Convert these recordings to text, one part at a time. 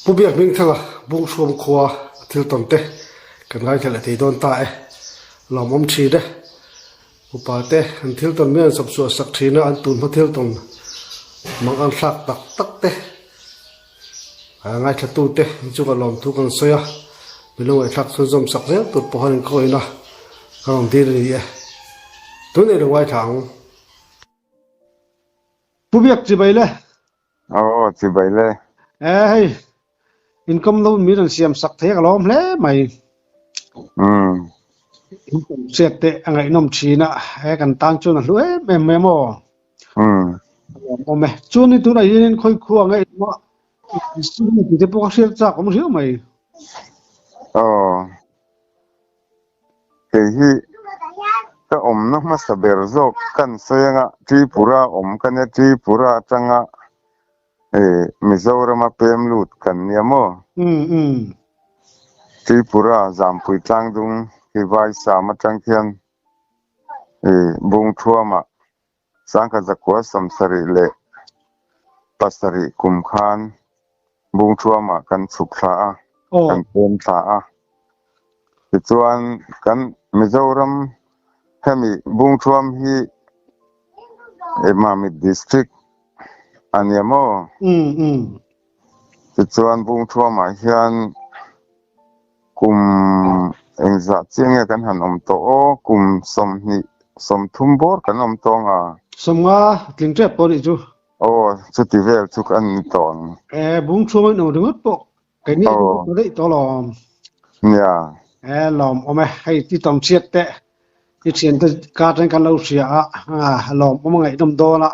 Pu Biak Hmingthanga Bunghruam khua a thil tawn te kan ngaithla leh thei dawn ta e. Lawmawm thin e. Upa te an thil tawn mai an sawpchhuah sak thin a, an tun hma thil tawn mang an thlak tak tak te a ngaithla tu te an chungah lawmthu kan sawi a, mi lo ngaihthlak chhunzawm sak zel tur pawh han inkhawina ka rawn dil a ni e. Tunei lo ngaithla ang. Pu Biak chibai le. Aw chibai le. E hei income lo min rawn siam sak thei a ka lawm hle mai. Umm. Income hriat te a ngaihnawm thin a, he kan tan chuan a hlu em em mai maw. Umm. A lawmawm e. Chuan i tunah hianin khawi khua nge emaw tih te pawh ka hriat chak awm riau mai. Aw. Kei hi ka awmna hmasa ber zawk kan sawi anga Tripura awm ka nia, Tripura atanga Mizorama pem lut kan nia maw? Tripura Zampui Tlangdung hi Vaisam atang khian Bungthuamah Sangkhat zakua 77 kum khan Bungthuamah kan chhuk thla a, kan pem thla a. Tichuan kan Mizoram hemi Bungthuam hi Mamit District a nia maw? Tichuan Bungthuamah hian Kum engzah chiah nge kan han awm tawh aw? Kum 20, 30 bawr kan awm tawh ang a. 50 tling tep pawh nih chu. Aw, chuti vel chu kan ni tawh ang. E, bung chhung in awm ringawt pawh keini a ni daih tawh lawm. Nia. E, lawm awm e, hei ti tawm chhiat teh. I thiante ka atang kan lo hria a, lawm awm a ngaihnawm dawn a.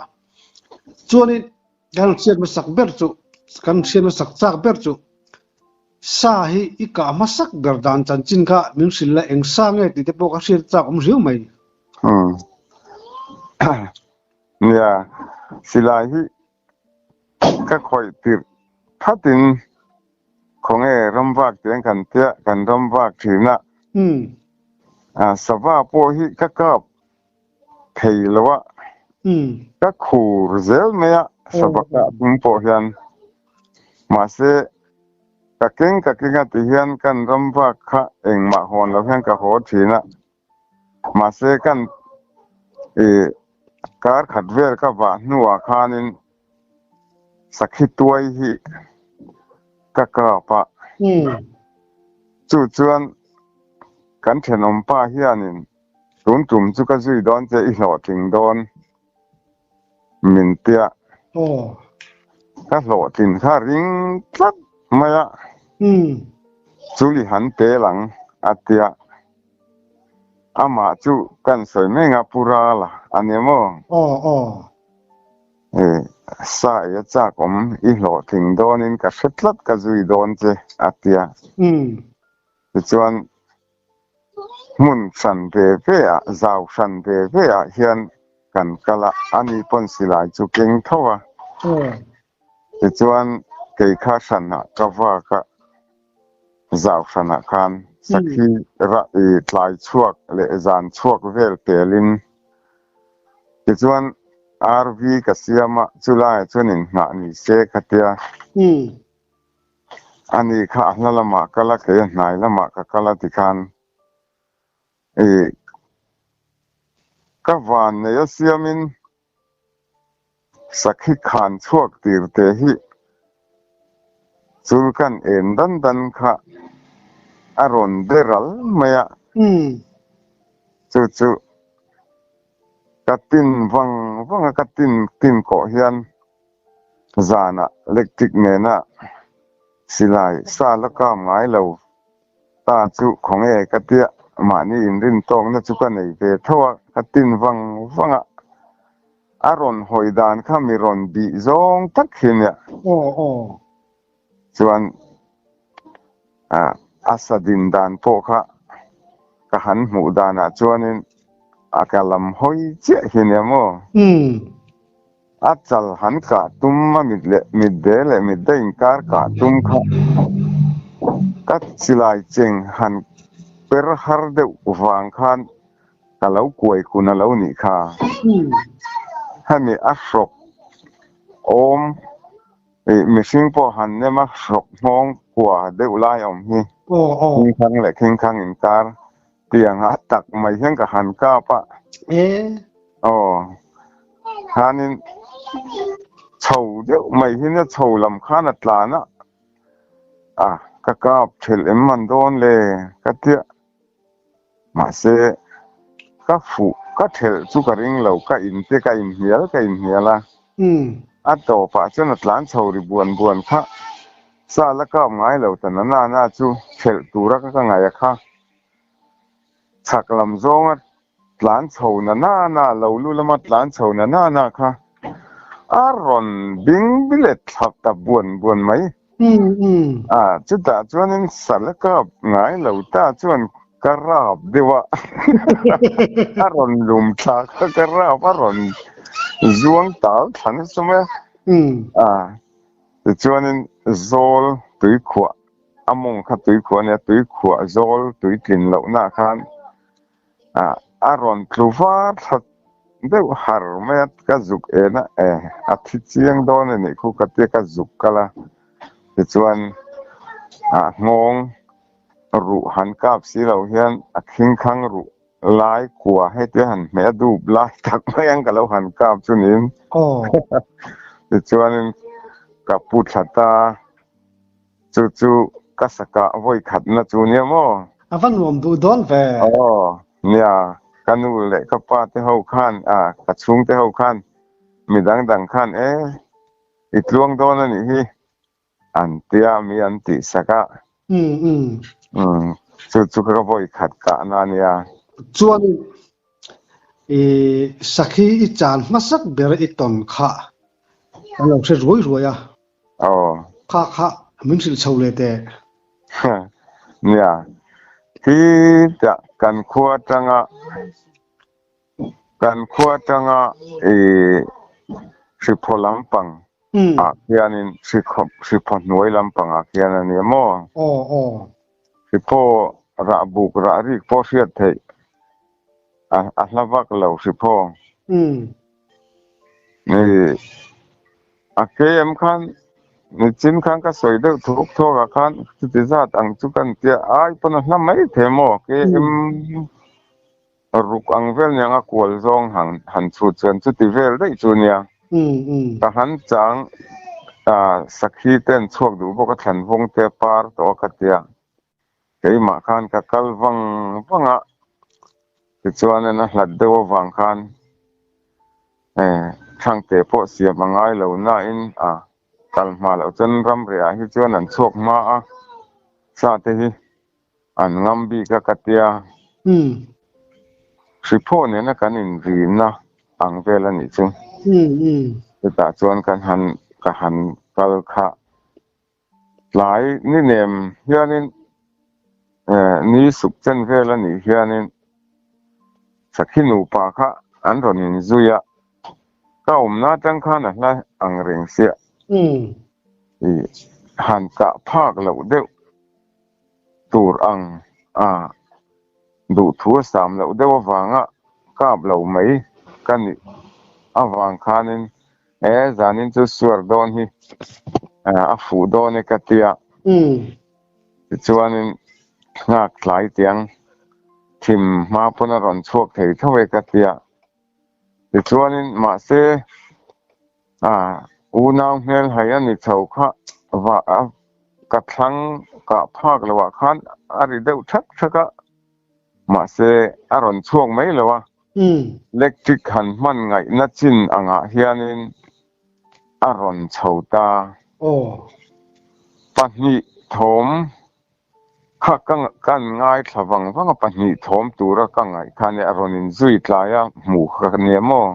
Chuanin kan hriat hmasak ber chu, kan hriat hmasak chak ber chu Sa hi i kah hmasak ber dan chanchin kha min hrilh la eng sa nge tih te pawh ka hriat chak awm riau mai. Umm. Nia, silai hi ka khawih tirh phatin khawnge ramvak tiang kan tia kan ramvak thin a. Umm. Sava pawh hi ka kap thei lo a, ka khur zel mai a sava kah tum pawh hian. Mahse, ka keng ka keng a ti hian kan ram vak kha engmah hawn lo hian ka haw thin a. Mahse, kan ih kar khat vel ka vah hnuah khanin sakhi tuai hi ka kap a. Chu chuan kan thenawm pa hianin tun tum chu ka zui dawn che i hlawhtling dawn. Min tia. Ka hlawhtlin kha ring tlat mai a. Chuli han pel ang a tia. Amah chu kan sawi mai nga Pu Rala a ni maw? Sa ei a chak awm i hlawhtling dawnin ka hre tlat ka zui dawn che a tia. Tichuan Hmun hran ve ve ah, zau hran ve ve ah hian kan kal a, ani pawn silai chu keng tho a. Tichuan kei kha hran ah ka vak a, zau hran ah khan sakhi rah i tlai chhuak leh zan chhuak vel pel in tichuan RV ka siam a, chulai ah chuan inngah ni se ka tia. Ani kha a hla lamah kal a, kei a hnai lamah ka kal a tikhan ih ka van nei a siamin sakhi khan chhuak tir te hi chul kan en dan dan kha a rawn be ral mai a, chu chu ka tin vang vang a, ka tin tin kawh hian Zanah electric nena silai sa la kam ngai lo ta chu khawnge ka tia mahni inrin tawkna chu ka nei ve tho a, ka tin vang vang a, a rawn hawi dan kha mi rawn bih zawng tak hi nia. Chuan a sa din dan pawh kha ka han hmuh danah chuanin a ka lam hawi chiah hi nia maw? A chal han kah tum a mit leh mit de leh mit de inkar kah tum kha ka silai cheng han per har deuh vang khan ka lo kuai kun a lo nih kha. Hemi a hrawk awm. Ih mihring pawh han nem a hrawk nghawng kua deuh lai awm hi. Khingkhang leh khingkhang inkar tiang a tak mai hian ka han kap a. Aw khanin chho deuh mai hi nia chho lam khan a tlan a. A ka kap thelh em man dawn le ka tia. Mahse ka fuh ka thelh chu ka ring lo ka in te ka inhnial ka inhnial a. A tawpah chuan a tlan chho ri buan buan kha. Sa la kap ngai lo ta na na na chu thelh tura ka ka ngaih a kha. Chhak lam zawnga tlan chho na na na lo lu lama tlan chho na na na kha a rawn bing bilet thlap ta buan buan mai. A chutah chuanin sa la kap ngai lo ta chuan ka rap deuh a, a rawn lum thla kha ka rap a rawn zuang tal thla nasa mai a. A tichuanin zawl tuikhuah a mawng kha tuikhuah a nia, tuikhuah zawl tuitlin lohnaah khan a rawn tlu var thla deuh har mai a, ka zuk en a, e a thi chiang dawn a nih khu ka tia ka zuk kal a, tichuan a nghawng ruh han kap si lo hian a khingkhang ruh lai kua hetia han hmeh a dup lai tak mai ang ka lo han kap chu niin tichuanin ka pu thla ta. Chu chu ka sakah vawi khatna chu nia maw? A va nuam duh dawn ve. Aw, nia, ka nu leh ka pa te ho khan, a, ka chhung te ho khan, mi dang dang khan e, i tluang dawn a nih hi, an tia mi an tih sak a. Umm, chu chu ka vawi khat kahna a nia. Chuan i sakhi i chan hmasak ber i tawn kha an lo hre ruai ruai a. Aw. Kha kha min hrilh chho leh teh. Nia, hi tah kan khua atanga kan khua atanga i hriphaw lampang ah khianin hriphaw hnuai lampang ah khian a nia maw? Aw aw. Hriphaw rah buk rah rik pawh hriat theih a hla vak lo hriphaw. Ni A KM khan nichin khan ka sawi deuh thuk thuk ah khan chuti zat ang chu kan tia ai pawn a hla mai thei maw KM ruk ang vel niang a kual zawng han han chhut chuan chuti vel daih chu nia ka han chang sakhi te an chhuak duh bawk a thlan vawng te a par tawh a ka tia keimah khan ka kal vang vang a tichuan a hlat deuh avang khan Thangte pawh siam a ngai lo nain a kal hma loh chuan ramriah ah hi chuan an chhuak hma a, sa te hi an ngam bik a ka tia. Hriphaw nena kan inrina ang vel a nih chu. Chutah chuan kan han ka han kal kha tlai ni nem hianin ni suk chen vel a nih hianin Sakhi nupa kha an rawn inzui a, ka awmna atang khan a hla ang reng sia i han kah phak loh deuh tur ang a duhthu a sam loh deuh avanga kap lo mai ka nih avang khanin He zanin chu suar dawn hi a fuh dawn e ka tia. Tichuanin nghak tlai tiang thim hma pawn a rawn chhuak thei tho e ka tia. Tichuanin mahse a unau hmel hai a ni chho kha va a ka thlang kah phak loh ah khan a ri deuh thak thak a. Mahse a rawn chhuak mai lo a. Electric han hman ngaihna chin angah hianin a rawn chho ta. Pahnih thawm kha ka kan ngaithla vang vang a, pahnih thawm tura ka ngaih kha nia a rawn inzui tlai a hmuh kha nia maw?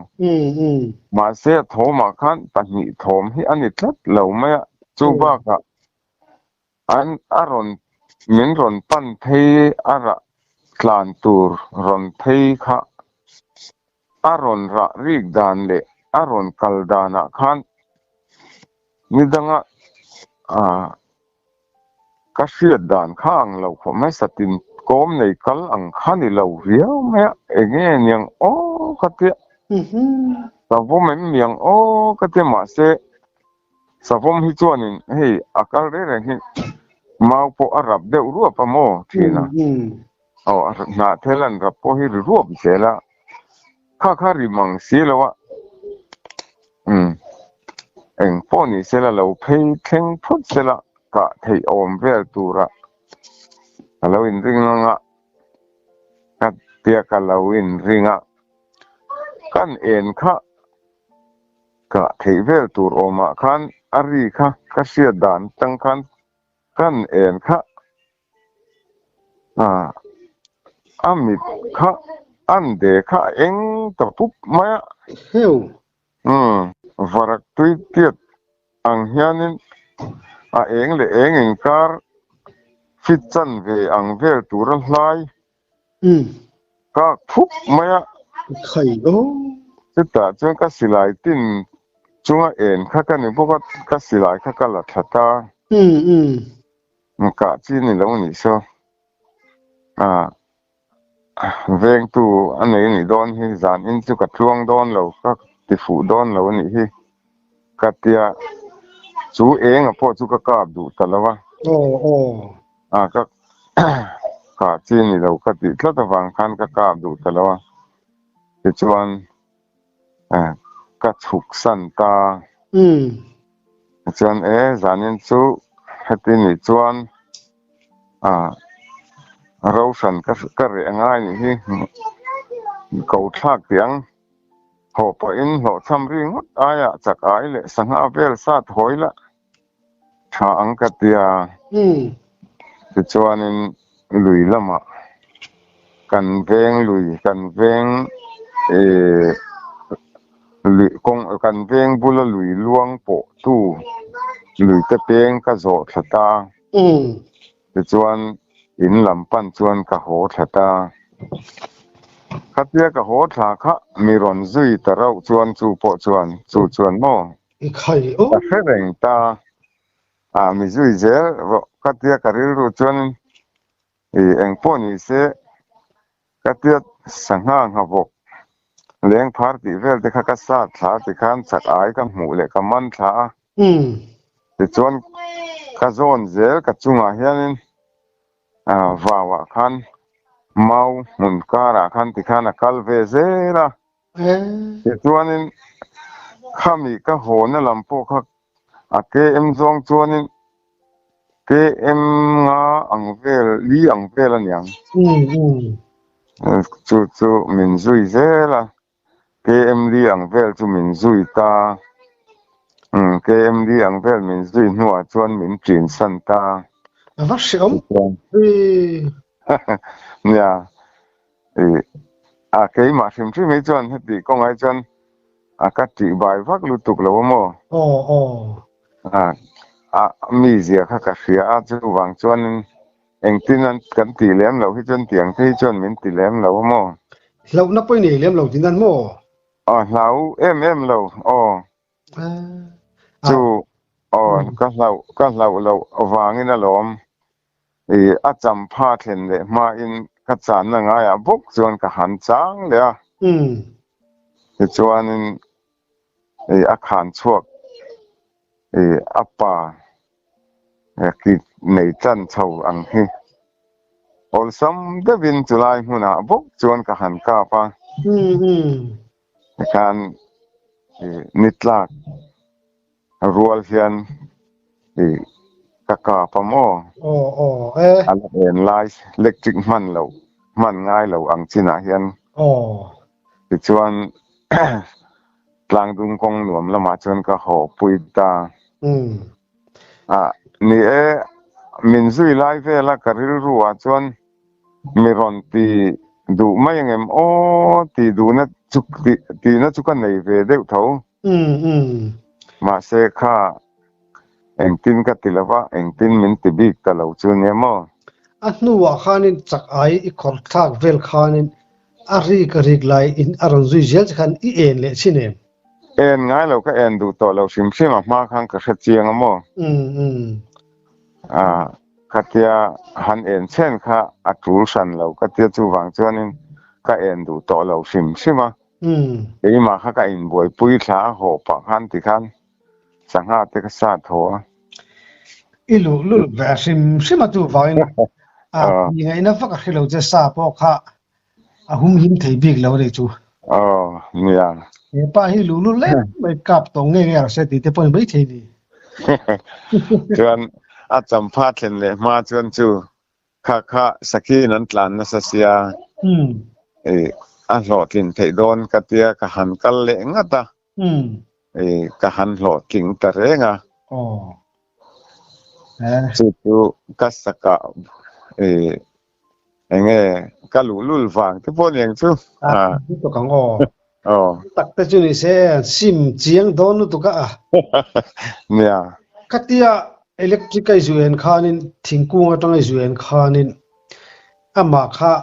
Mahse a thawmah khan pahnih thawm hi a ni tlat lo mai a, chu bakah An a rawn min rawn pan phei a rah tlan tur rawn phei kha a rawn rah rik dan leh a rawn kal danah khan ni danga ah ka hriat dan kha ang lo khawp mai satin kawm nei kal ang kha ni lo viau mai a enge niang aw ka tia ka vawm em niang aw ka tia mahse. Savawm hi chuanin hei a kal reng reng hi mau pawh a rap deuh ruap a maw thin a. Aw a hnah thel an rap pawh hi ri ruap zel a, kha kha ri mang si lo a, umm eng pawh ni sela lo phei thleng phawt sela kah theih awm vel tura ka lo inring ang a, ka tia ka lo inring a, kan en kha. Kah theih vel tur awmah khan a ri kha ka hriat dan tang khan kan en kha ah a mit kha an de kha a eng ta pup mai a. Heu. Umm varak tui tiat ang hianin a eng leh eng inkar fit chan ve ang vel tura hlai Kak phup mai a. Khai aw. Chutah chuan ka silai tin chunga en kha ka ni bawk a, ka silai kha ka la thla ta. Kah chi ni lo nih saw. Ah, vengtu a nei nih dawn hi, zan in chu ka tluang dawn lo, ka ti fuh dawn lo nih hi ka tia. Chu enga pawh chu ka kap duh ta lo a. Aw aw. Ah ka kah chi ni lo ka tih tlat avang khan ka kap duh ta lo a, tichuan ka chhuk san ta. Tichuan e zanin chu heti nih chuan ah Roshan ka ka reh angai nih hi ko thlak tih ang. Haw pawhin hlawhchham ri ngawt aiah chak ai leh sangha vel sat hawi la. Tha ang ka tia. Tichuanin lui lamah kan veng lui, kan veng ih lui kawng kan veng bula lui luang pawh tu lui te peng ka zawh thla ta. Tichuan in lam pan chuan ka haw thla ta. Khatia ka haw thla kha mi rawn zui ta rauh chuan chu pawh chuan chu chuan maw I khai aw. Ka hre reng ta. Ah mi zui zel rawh ka tia ka rilru chuan i eng pawh ni se ka tia sangha nghavawk leng phar tih vel te kha ka sat thla ti khan chak ai ka hmuh leh ka man thla a. Tichuan ka zawn zel ka chungah hianin ah vau ah khan mau hmun karah khan tikhan a kal ve zel a. Tichuanin khami ka hawna lam pawh kha a KM zawng chuanin KM nga ang vel, li ang vel a niang. Chu chu min zui zel a, KM li ang vel chu min zui ta. KM li ang vel min zui hnuah chuan min ṭin san ta. A va hreawm. Nia, Ih, a keimah hrim hrim hi chuan heti kawngah hi chuan a ka tih bai vak lutuk lo a maw? Aw, aw. A, a mizia kha ka hria a, chuvang chuanin engtin an kan tih lem loh hi chuan tiang te hi chuan min ti lem lo a maw? Hlauhna pawh i nei lem lo tih nan maw? Aw, hlau em em lo, aw. Chu, aw, ka hlauh, ka hlauh loh vangin alawm. I a champha thlen leh hmain ka channa ngaiah bawk chuan ka han chang leh a. Tichuanin i a khan chhuak i a pa ki nei chan chho ang hi awlsam deuhin chulai hmunah bawk chuan ka han kap a. Tikhan i ni tlak rual hian i ka kap a maw? Aw aw e. A la en lai electric hman loh hman ngai lo ang chinah hian. Aw. Tichuan tlangdung kawng nuam lamah chuan ka haw pui ta. Umm. Ah ni e, min zui lai vela ka rilru ah chuan Mi rawn ti duh mai angem aw tih duhna chu tihna chu ka nei ve deuh tho. Mahse kha engtin ka ti lova, engtin min ti bik ta lo chu nia maw? A hnuah khanin chak ai i khawr thlak vel khanin a rik a rik lai in a rawn zui zel che khan i en leh chin em? En ngai lo, ka en duh tawh lo hrim hrim a hma khan ka hre chiang a maw? Ah, khatia han en chhen kha a tul hran lo ka tia chuvang chuanin ka en duh tawh lo hrim hrim a. Keimah kha ka inbuaipui thla a haw pah khan tikhan Sangha te ka sat haw a. I luh lul ve a hrim hrim a chuvangin a ti ngaihna vak a hre lo che sa pawh kha a hum him thei bik lo a nih chu. Aw nia. He pa hi luh lul lek mai kap tawh nge nge rawh se tih te pawh a ni maithei ni. Chuan a champha thlen leh hma chuan chu Kha kha Sakhiin an tlan nasa sia, i a hlawhtlin theih dawn ka tia ka han kal leh ngat a, i ka han hlawhtling ta reng a. Chu chu ka sakah i enge ka luhlul vang te pawh niang chu. A lutuk ang aw. Aw. Tak te chu ni se sim chiang dawn lutuk a. Nia. Khatia electric a i zu en khanin thingkung atanga i zu en khanin amah kha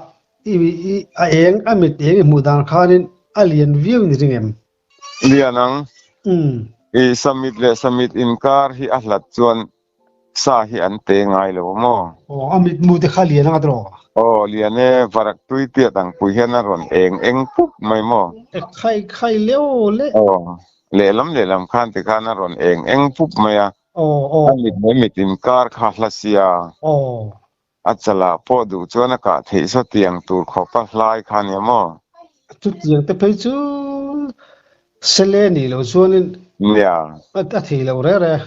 i i a eng a mit eng i hmuh dan khanin a lian viau in i ring em? Lian ang. I samit leh samit inkar hi a hlat chuan Sa hi an te ngai lo maw? Aw, a mitmu te kha lian anga tawh. Aw, lian e, varak tui tiat ang pui hian a rawn eng eng pup mai maw? E khai khai leo le. Aw, lehlam lehlam khan ti khan a rawn eng eng pup mai a. Aw, aw. A mit leh mit inkar kha hla sia. Aw. A chalah pawh duh chuan a kah theih sawtiang tur khawpa hlai kha nia maw? Chutiang te phei chu sele nih loh chuanin Nia. a thei lo reh reh.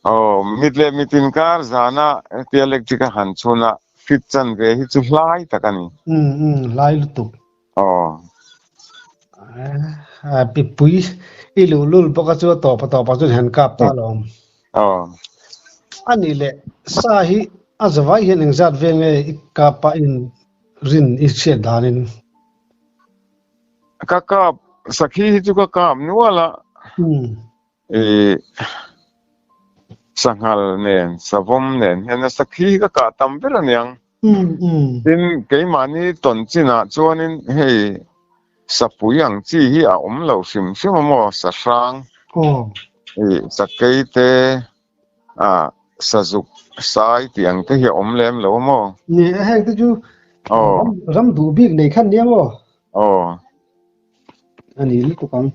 Aw, mit leh mit inkar zana hetia electric a han chhun a, fit chan ve hi chu hlai tak a ni. Umm umm, hlai lutuk. Aw. A pipui i luhlul bawk a chu a tawp a tawp ah chuan han kap ta alawm. Aw. A nih leh sa hi a zavai hian engzat vel nge i kap a in rin i hriat danin? Ka kap, sakhi hi chu ka kap nual a. Umm. I sanghal nen, savawm nen hian a sakhi hi ka kah tam ber aniang. Tin, keimahni tawn chinah chuanin hei sapui ang chi hi a awm lo hrim hrim a maw, sahrang, i sakei te, ah sazuk sai tih ang te hi a awm lem lo a maw. Ni e, heng te chu ram duh bik nei khan nia maw? Aw. A ni lutuk ang.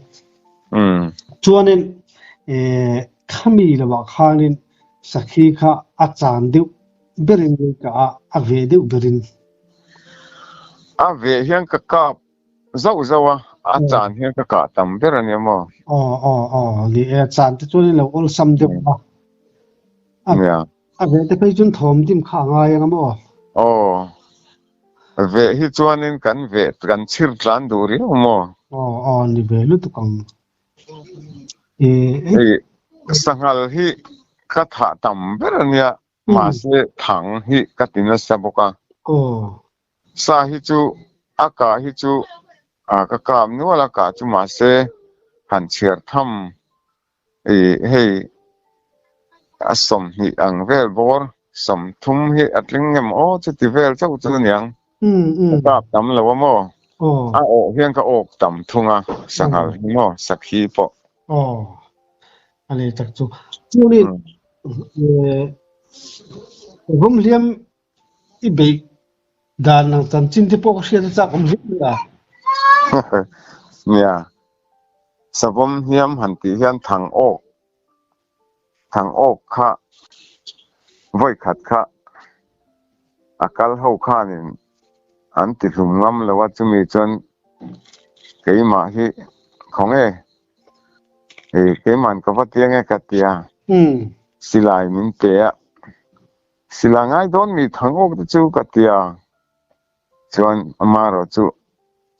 Chuanin khami lovah khanin sakhi kha a chan deuh berin nge ka a, a veh deuh berin. A veh hian ka kap zauh zauh a, a chan hian ka kah tam ber a nia maw? Aw aw aw, ni e, a chan te chuan lo awlsam deuh a. A veh te phei chuan thawm dim kha a ngai ang a maw? Aw. Veh hi chuanin kan veh kan chhir tlan duh riau maw? Aw aw ni ve lutuk ang. Hei sanghal hi ka thah tam ber a nia mahse thang hi ka ti nasa bawk a. Aw. Sa hi chu a kah hi chu ka kap nual a kah chu mahse han chhiar tham Ih hei a 20 ang vel bawr 30 hi a tling em aw chuti vel chauh chu aniang ka kap tam lo a maw a awh hian ka awk tam thung a sanghal hi maw sakhi pawh. Aw a nei tak chu chuanin vawmhliam i beih dan ang chanchin te pawh ka hriat a chak awm hle mai a. Nia, savawm hniam han tih hian thang awk, thang awk kha vawi khat kha a kal ho khanin an ti hlum ngam lo a, chumi chuan keimah hi khawnge keiman ka va ti ange ka ti a, silai min pe a. Sila ngai dawn mi thang awk te chu ka ti a, chuan amaherawh chu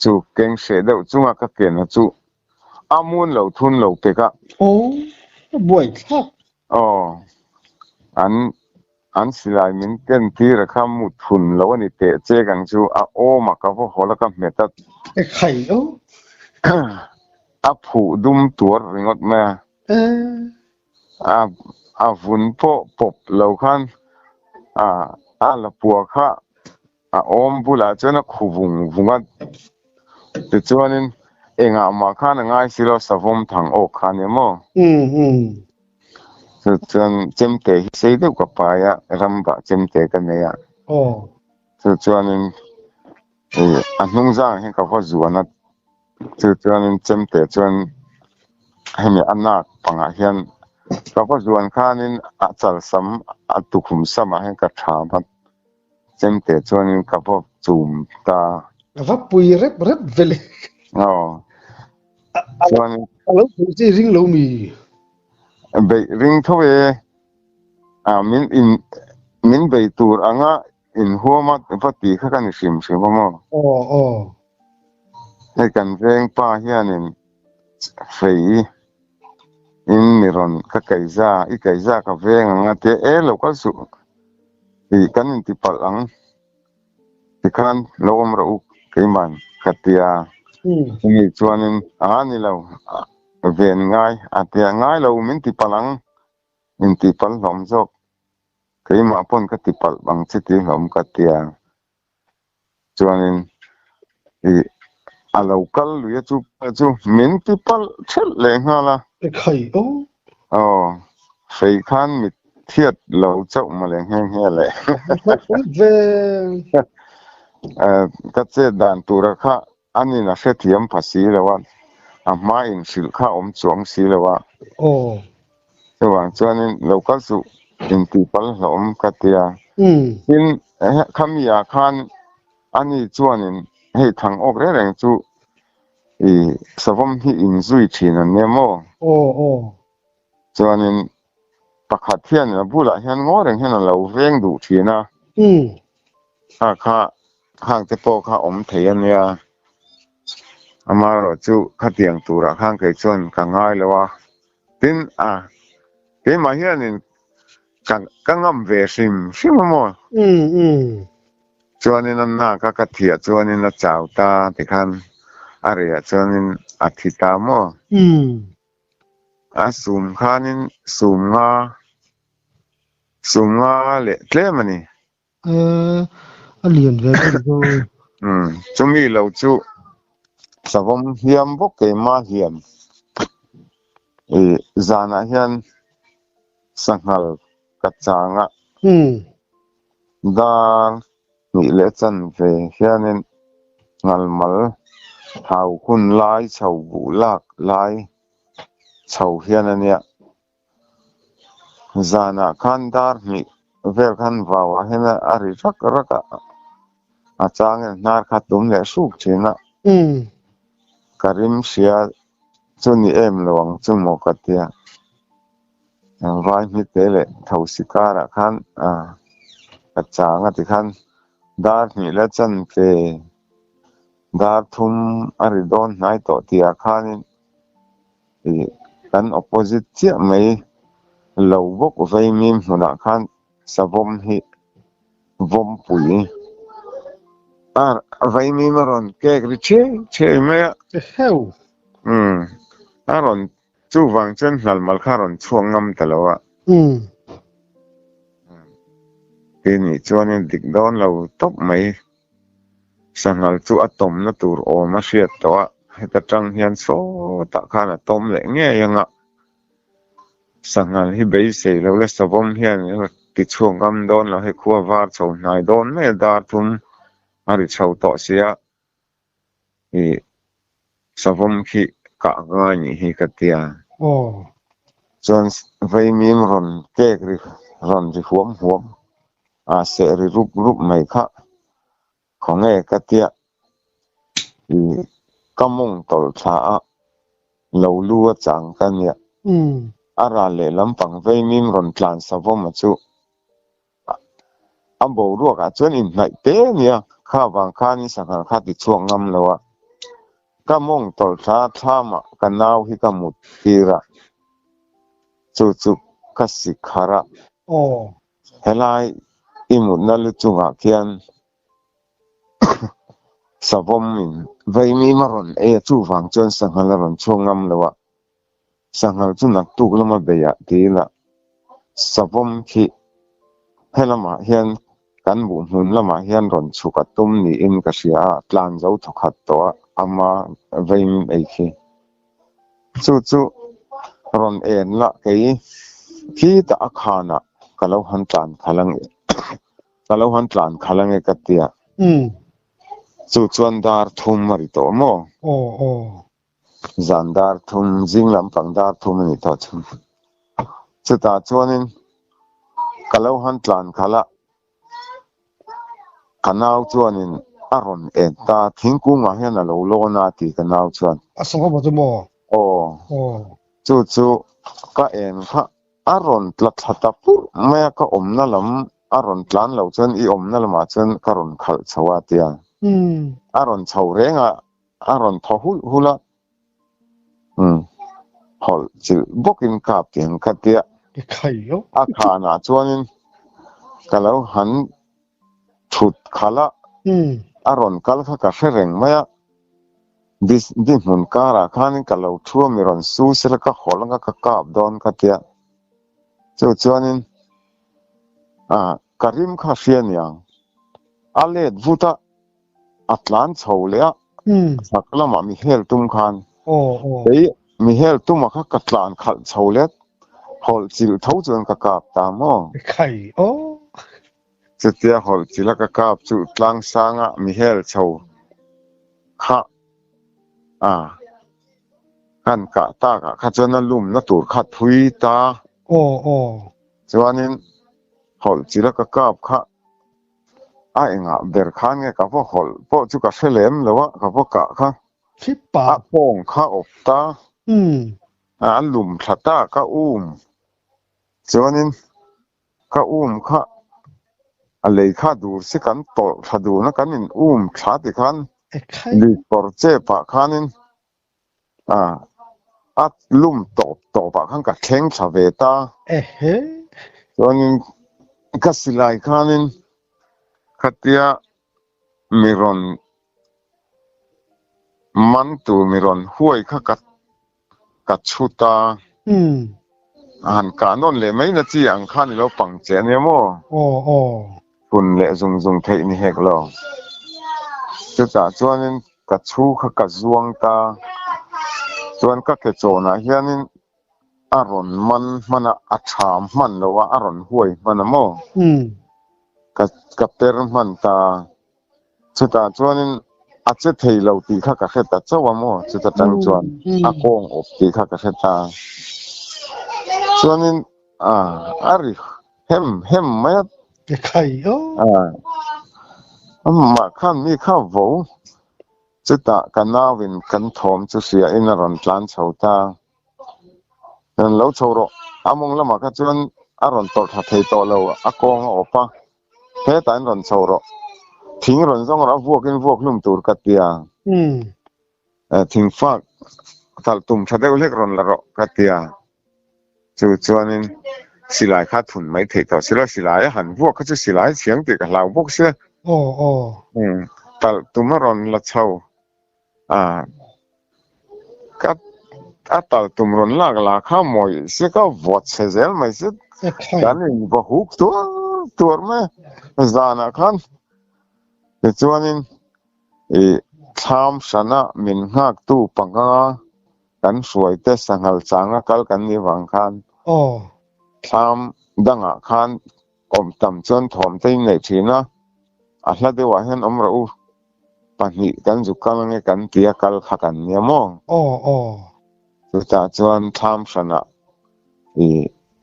chu keng hreh deuh chunga ka kenna chu a mun lo thun lo pek a. Aw, a buai thlak. Aw, an an silai min ken tir a kha mu thun lo a ni teh chek ang chu a awm a ka va hawl a ka hmet a. E khai o. A phuh dum tuar ringawt mai a. E. A a vun pawh pawp lo khan a a lapua kha a awm bulah chuan a khu vung vung a, tichuanin engah mah khan a ngai si lo savawm thang awk kha ania maw? Chu chuan chemte hi sei deuh ka pai a, rambah chemte ka nei a, chu chuanin a hnung zang hian ka va zuan a. Chu chuanin chemte chuan hemi a nak pangah hian Ka va zuan khanin a chal sam a tukhum samah hian ka tham a, chemte chuanin ka va chum ta. A va pui rep rep ve le. Aw. Chuanin. A lo beih che i ring lo mi? Beih ring tho e. A min in min bei tur anga inhuam a va ti kha ka ni hrim hrim a maw? Aw aw. Hei kan veng pa hianin fei in mi rawn ka kaiza i kaiza ka veng ang a tia e lo kal suh tih kan inti palh ang tikhan lo awm rawh u keiman ka tia chumi chuanin a ni lo ven ngai a tia ngai lo min ti palh ang inti palh hlawm zawk keimah pawn ka ti palh ang chi ti hlawm ka tia. Chuanin ih a lo kal lui a chu chu min ti palh thelh leh nghal a. E khai aw. Aw, fei khan mit thiat lo chauh mawle nghe nghe le. Ve. Ka chet dan tura kha anin a hrethiam pha si lo a, a hma in hrilh kha awm chuang si lo a. Aw. Chuvang chuanin lo kal suh intihpalh hlawm ka ti a. Tin, khami ah khan ani chuanin hei thang awk reng reng chu i savawm hi inzui thin an nia maw? Aw aw. Chuanin pakhat hian a bulah hian ngaw reng hian a lo veng duh thin a. Kha kha khang te pawh kha awm thei a nia. Amaherawh chu khatiang turah khan kei chuan ka ngai lo a. Tin a keimah hianin ka ka ngam ve hrim hrim a maw? Chuanin a nak a ka thiah chuanin a chau ta tikhan a rehah chuanin a thi ta maw? A sum khanin sum nga sum nga leh tlem a ni. A lian ve deuh zo. Umm chumi lo chu savawm hliam bawk keimah hliam ih zanah hian sanghal ka chang a. Dar hnih leh chanve hianin ngalmal hau hun lai chho buh lak lai chho hian a nia. Zanah khan dar hnih vel khan vau ah hian a ri rak rak a, a changin hnar kha tum leh hruk thin a. Ka rim hria chu ni em lo ang chu maw ka tia. Vai hmite leh thosi karah khan ka chang a ti khan dar hnih la chanve dar thum a ri dawn hnai tawh tihah khanin Ih kan opposite chiah mai lo bawk vaimim hmunah khan savawm hi vawmpui a vaimim a rawn kek ri chiai chiai mai a. Eheu. Umm a rawn chuvang chuan hnalmal kha a rawn chhuak ngam ta lo a. Umm. Tih nih chuanin dik dawn lo tawp mai. Sanghal chu a tawmna tur awm a hriat tawh a, heta tang hian sawtah khan a tawm leh ngei ang a. Sanghal hi beisei lo le savawm hian ti chhuak ngam dawn lo, hei khua var chho hnai dawn mai a, dar thum a ri chho tawh sia, ih savawm khi kah ngai nih hi ka tia. Chuan vaimim rawn kek ri rawn ri huam huam. A seh ri rup rup mai kha khawnge ka tia ih ka mawng tawlh thla a lo lu a chang ka nia. A ral leh lampang vaimim rawn tlan savawm a chu a boruak ah chuan inhnaih te a nia kha vang khanin sanghal kha ti chhuak ngam lo a ka mawng tawlh thla thlamah ka nau hi ka mut tir a chu chu ka sikharh a. Helai i mutna lu chungah khian savawm in vaimim a rawn ei a, chuvang chuan sanghal a rawn chhuak ngam lo a, sanghal chu naktuk lama beiah ti ila savawm khi helamah hian kan buh hmun lamah hian rawn chhuk a tum niin ka hria a, tlan zo thawkhat tawh a, ama vaimim ei khi. Chu chu rawn en la kei khitah a khanah ka lo han tlan khalh ang ka lo han tlan khalh ang e ka tia. Chu chuan dar thum a ri tawh maw? Zan dar thum zing lampang dar thum a ni tawh chu. Chutah chuanin ka lo han tlan khalh a, ka nau chuanin a rawn en ta, thingkungah hian a lo lawn a ti ka nau chuan. A sangha maw chu maw? Aw. Aw. Chu chu ka en kha a rawn tla thla ta purh mai a, ka awmna lam a rawn tlan loh chuan i awmna lamah chuan ka rawn khalh chho a tia. A rawn chho reng a, a rawn thaw hulh hulh a. Umm hawlh chilh bawkin kap tih ang kha tia a khanah chuanin ka lo han thut khalh a, a rawn kal kha ka hre reng mai a, di hmun karah khanin ka lo thu a mi rawn su sela ka hawlh anga ka kap dawn kha tia chu chuanin ah ka rim kha hria niang a let vut a. A tlan chho leh a, chhak lamah mi hel tum khan kei mi hel tuma kha ka tlan khalh chho let, hawlh chilh tho chuan ka kap ta maw? Chutia hawlh chilh a ka kap chu tlang sanga mi hel chho kha a kan kah takah kha chuan a lumna tur kha thui ta. Chuanin hawlh chilh a ka kap kha A engah ber khan nge ka va hawlh pawh chu ka hre lem lo a, ka va kah kha. A kawng kha awp ta, a lum thla ta ka um. Chuanin ka um kha a lei kha dur si kan tawlh thla dun a, kan in um thla ti khan lui kawr chep ah khanin a lum tawp tawp ah khan ka thleng thla ve ta. Chuanin ka silai khanin khatia mi rawn man tur mi rawn huai kha ka ka chhut a. A han kah nawn leh mai na chi ang khan i lo pang che ania maw? Phun leh zung zung theih ni hek lo. Chutah chuanin ka chhu kha ka zuang ta. Chuan ka ke chawnah hianin a rawn man hman a, a tham hman lo a, a rawn huai hman a maw? Ka ka per hman ta. Chutah chuanin a che thei lo tih kha ka hre ta chauh a maw? Chuta tang chuan a kawng awp tih kha ka hre ta. Chuanin a ri hem hem mai a. Amah khan mi kha vo. Chutah ka nauin kan thawm chu hriain a rawn tlan chho ta. Rawn lo chho rawh. A mawng lamah kha chuan a rawn tawrh tha thei tawh lo, a kawng a awp a. Hetah in rawn chho rawh. Thing rawn zawng rawh a vuakin vuak hlum tur ka ti a. Thing fak talh tum tha deuh hlek rawn la rawh ka ti a. Chu chuanin silai kha thun mai theih tawh silo, silai a han vuak kha chu silai chhiang tih ka hlau bawk sia. Talh tum a rawn la chho a, ka a talh tum rawn lak la kha mawi sia ka vawt chhe zel mai sia. Kan in va huk tuar tuar mai a zanah khan tichuanin ih thlam hrana min nghaktu panga Kan hruaite sanghal changa kal kan nih vang khan thlam dangah khan awm tam chuan thawm te in neih thin a, a hla deuhah hian awm rawh u, pahnih kan zu kal ange kan tia kal kha kan nia maw? Chutah chuan thlam hranah i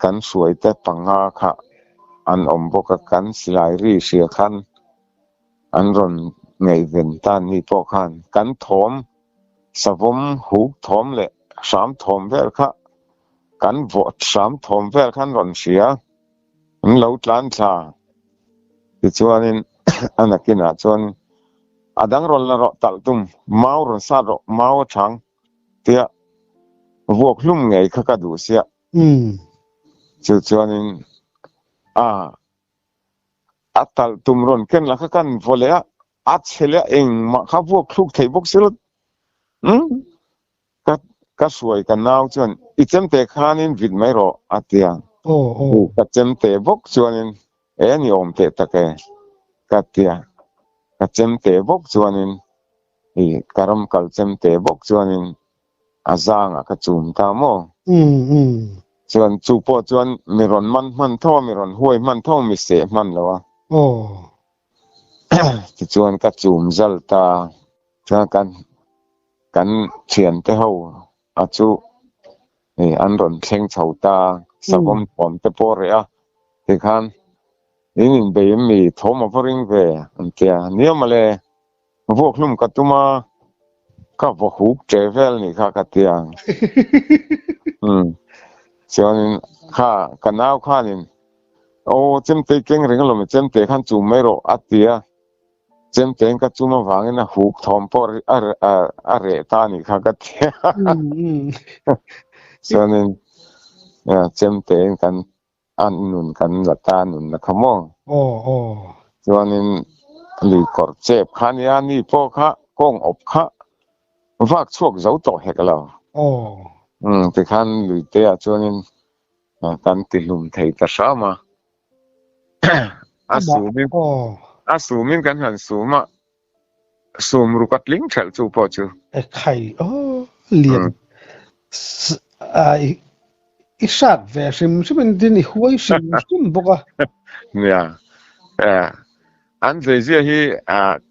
kan hruaite panga kha an awm bawk a, kan silai ri hria khan an rawn ngaihven tan ni pawh khan kan thawm Savawm huk thawm leh hram thawm vel kha kan vawh hram thawm vel khan rawn hria an lo tlan thla tichuanin a nakinah chuan a dang rawn la rawh talh tum mau rawn sat rawh mau a chang tia vuak hlum ngei kha ka duh sia chu chuanin a A talh tum rawn ken la kha kan vaw leh a, a chhe leh a engmah kha vuak thluk theih bawk si lo. Umm ka ka hruai ka nau chuan i chemte khanin vit mai rawh a ti a. Ka chemte bawk chuanin e ni awm teh tak e ka ti a. Ka chemte bawk chuanin i ka ram kal chemte bawk chuanin a zangah ka chum ta maw? Chuan chu pawh chuan mi rawn man hman tho a, mi rawn huai hman tho a, mi seh hman lo a. Tichuan ka chum zal ta. Chuan kan kan thiante ho a chu an rawn thleng chho ta. Savawm thawm te pawh a reh a, tikhan in inbei em mi thawm a va ring ve an ti a, nia mawle vuak hlum ka tum a, ka vaw huk ṭe vel nih kha ka ti a. Umm chuanin kha ka nau khanin aw chemte i keng reng alawm chemte khan chum mai rawh a ti a. Chemtein ka chum avangin a huk thawm pawh a reh ta anih kha ka ti a. Chuanin chemtein kan a nun kan la ta nun na kha maw. Chuanin lui kawr chep kha a nia, ni pawh kha kawng awp kha vak chhuak zo tawh hek lo. Tikhan luite ah chuanin kan ti hlum thei ta hram a. A sumin a sumin kan han sum a, sum ruk a tling thelh chu pawh chu. E khai aw lian i hrat ve hrim hrim in din i huai hrim hrim bawk a. Nia an zeizia hi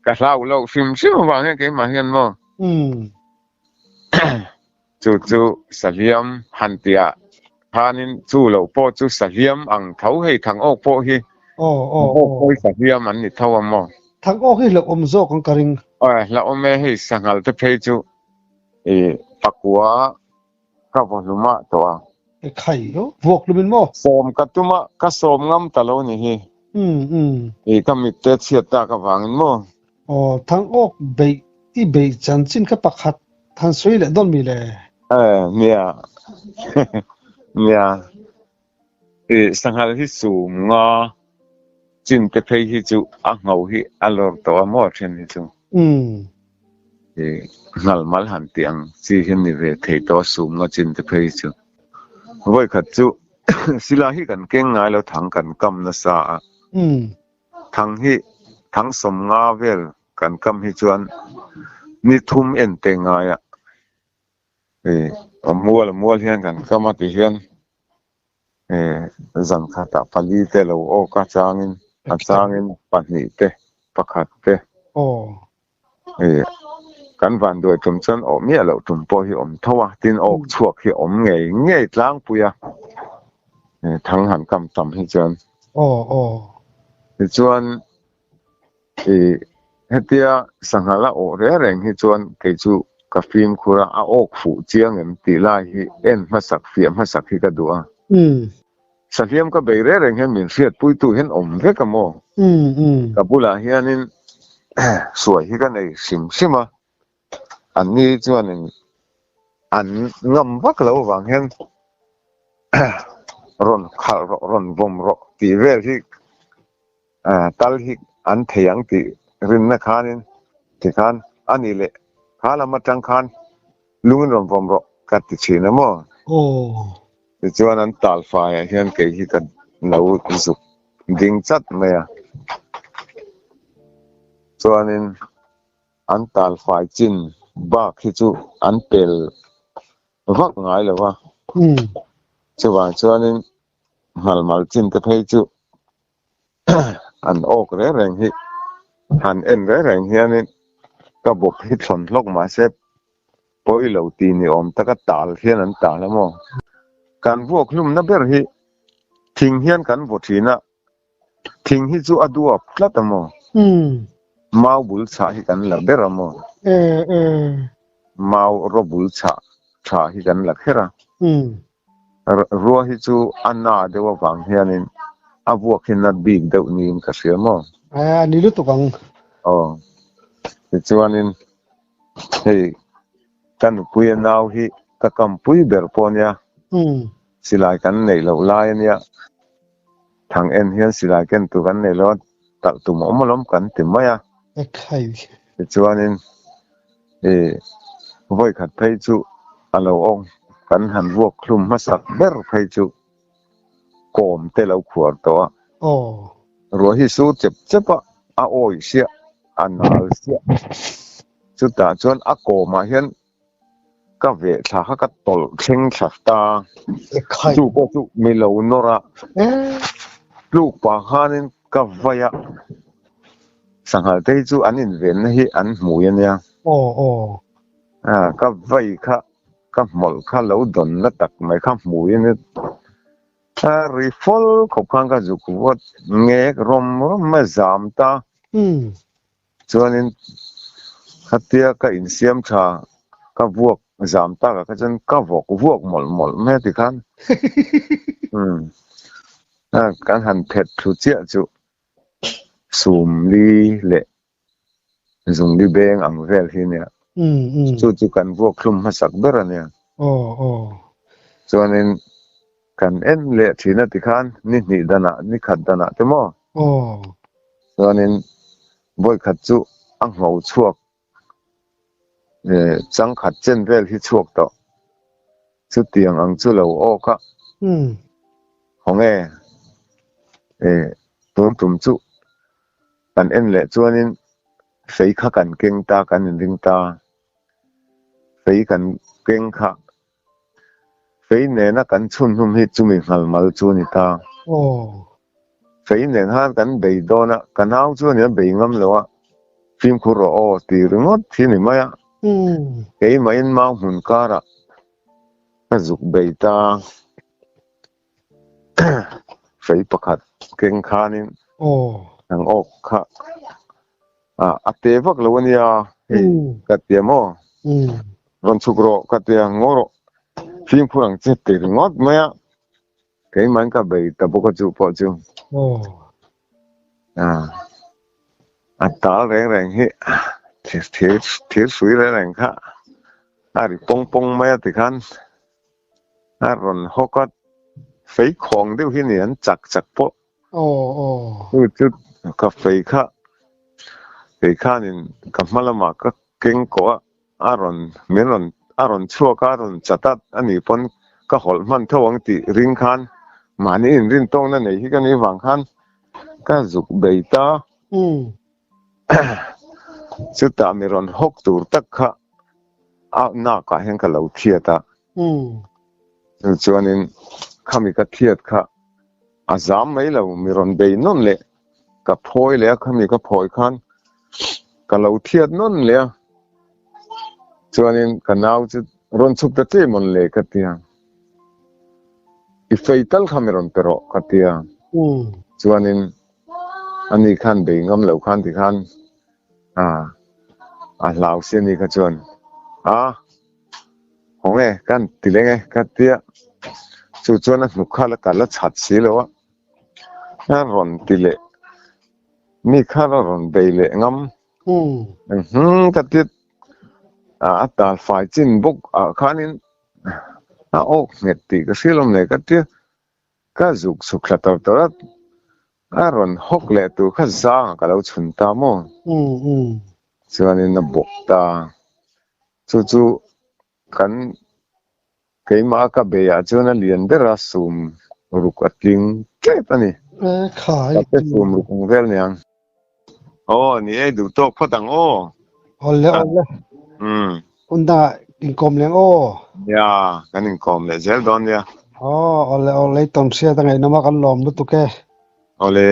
ka hlau loh hrim hrim avang hian keimah hian maw. Chu chu sahliam han tihah khanin chu loh pawh chu sahliam ang tho hei Thangawk pawh hi Thangawk pawh hi sahliam an ni tho a maw? Thangawk hi hlauhawm zawk ang ka ring. Aw hlauhawm e hei sanghal te phei chu i pakua ka vaw hlum ah tawh a. E khai aw vuak hlum in maw? Sawm ka tum a ka sawm ngam ta lo ni hi. I ka mit te chhiat tak avangin maw? Aw Thangawk beih i beih chanchin kha pakhat han sawi leh dawn mi le? Eh nia nia i sanghal hi sum nga chin te phei hi chu a ngho hi a lawr tawh a maw then hi chu. I nghal mal han tih ang chi hi ni ve thei tawh a sum nga chin te phei hi chu. Vawi khat chu silai hi kan keng ngai lo thang kan kam nasa a. Thang hi thang sawmnga vel kan kam hi chuan ni thum en te ngai a, a mual a mual hian kan kam a ti hian zan khatah pali te lo awk a changin a changin pahnih te pakhat te kan vanduai tum chuan awh miah loh tum pawh hi awm tho a, tin awk chhuak hi awm ngei ngei tlangpui a thang han kam tam hi chuan. Tichuan hetia sangha la awh reng reng hi chuan kei chu ka fimkhur a, a awk fuh chiang em tih lai hi en hmasak fiah hmasak hi ka duh a. Sahliam ka bei reng reng hian min hriatpuitu hian awm vek a maw? Ka bulah hianin suai hi ka nei hrim hrim a, anni chuanin an ngam vak lo avang hian rawn khalh rawh, rawn vawm rawh tih vel hi tal hi an thei ang tih rinna khanin tikhan a ni leh kha lam atang khan lungin rawn vawm rawh ka ti thin a maw? Tichuan an tal faiah hian kei hi ka lo zuk ding chat mai a, chuanin an tal fai chin bak hi chu an pel vak ngai lo va, chuvang chuanin nghalmal chin te phei chu an awk reng reng hi han en reng reng hianin ka bawp hi thlawn hlawk mahse pawi lo ti ni awm taka tal hian an tal a maw? Kan vuak hlumna ber hi thing hian kan vaw thin a, thing hi chu a duap tlat a maw? Mau bul chhah hi kan la ber a maw? Mau raw bul chhah tha hi kan la kher a. Rua hi chu a na deuh avang hianin a vuak hi na bik deuh niin ka hria maw? A ni lutuk ang. Aw. Tichuanin hei ka nupuia nau hi ka kampui ber pawh ania, silai kan neih loh lai ania, thang en hian silai ken tur kan nei lo a, talh tum awm alawm kan ti mai a. Tichuanin I vawikhat phei chu a lo awng kan han vuak hlum hmasak ber phei chu kawm te lo khuar tawh a. Ruah hi sur chep chep a, a awih siah, a nal siah. Chutah chuan a kawmah hian ka veh thla kha ka tawlh thleng thla ta. Chu pawh chu mi lo nawr a, tluk pah khanin ka vai a. Sanghal te hi chu an invenna hi an hmui a nia. Ka vai kha, ka hmawlh kha lo dawnna tak mai kha hmui a nia. A rifle khawp khan ka zuk vawt ngek rawm rawm mai a zam ta. Chuanin khatia ka insiam tha ka vuak zam takah kha chuan ka vawk vuak mawlh mawlh mai a tikhan umm kan han phet thlu chiah chu sumli leh zungli beng ang vel hi nia chu chu kan vuak thlum hmasak ber a nia. Chuanin kan en leh thin a tikhan ni hnih danah ni khat danah te maw? Chuanin vawikhat chu a ngho chhuak changkhat chen vel hi chhuak tawh. Chutiang ang chu lo awk a. Haw nge? Tun tum chu kan en leh chuanin fei kha kan keng ta, kan inring ta. Fei kan keng kha Fei nena kan chhun hlum hi chumi nghalmal chu a ni ta. Fei nen khan kan bei dawn a, ka nau chu a nia bei ngam lo a, fimkhur rawh aw ti ringawt hi a ni mai a. Keimahin mau hmun karah ka zuk bei ta. Fei pakhat keng khanin ang awk kha a te vak lo a nia hei ka tia maw rawn chhuk rawh ka tia ngaw rawh fimkhur ang che ti ringawt mai a keimah ka bei ta bawk a chu pawh chu a tal reng reng hi thir hrui reng reng kha a ri pawng pawng mai a tikhan. A rawn hawk a, fei khawng deuh hi ni an chak chak pawh. Chu chu ka fei kha, fei khanin ka hma lamah ka keng kawh a, a rawn min rawn a rawn chhuak a, a rawn chat a, a nih pawn ka hawlh hman tho ang tih ring khan mahni inrin tawkna nei hi ka nih vang khan ka zuk bei ta. Chutah mi rawn hawk tur tak kha a nakah hian ka lo thiat a. Chu chuanin khami ka thiat kha a zam mai lo, mi rawn bei nawn leh ka phawi leh a, khami ka phawi khan ka lo thiat nawn leh a. Chuanin ka nau chu rawn chhuk ta che mawn le ka ti a, i fei tal kha mi rawn pe rawh ka ti a. Chuanin Ani khan bei ngam loh khan ti khan a hlau si ani kha chuan a haw nge kan ti leng e ka tia chu chuan a hnuk kha la kal a chhat si lo a a rawn ti leh mi kha la rawn bei leh ngam ka ti a tal fai chin bawk ah khanin a awk nghet tih ka hria lawm le ka tia. Ka zuk chhuk thla tar tar a, a rawn hawk leh tur kha zangah ka lo chhun ta maw? Chuanin a bawk ta. Chu chu kan keimah ka beiah chuan a lian ber a, sum ruk a tling tep a ni. Ka pe sum ruk ang vel niang. Aw ni e, duh tawk phawt ang aw. Awle awle. Hun dangah inkawm leh ang aw. Nia, kan inkawm leh zel dawn nia. Aw, awle awle i tawn hriat a ngaihnawm a kan lawm lutuk e. Awle.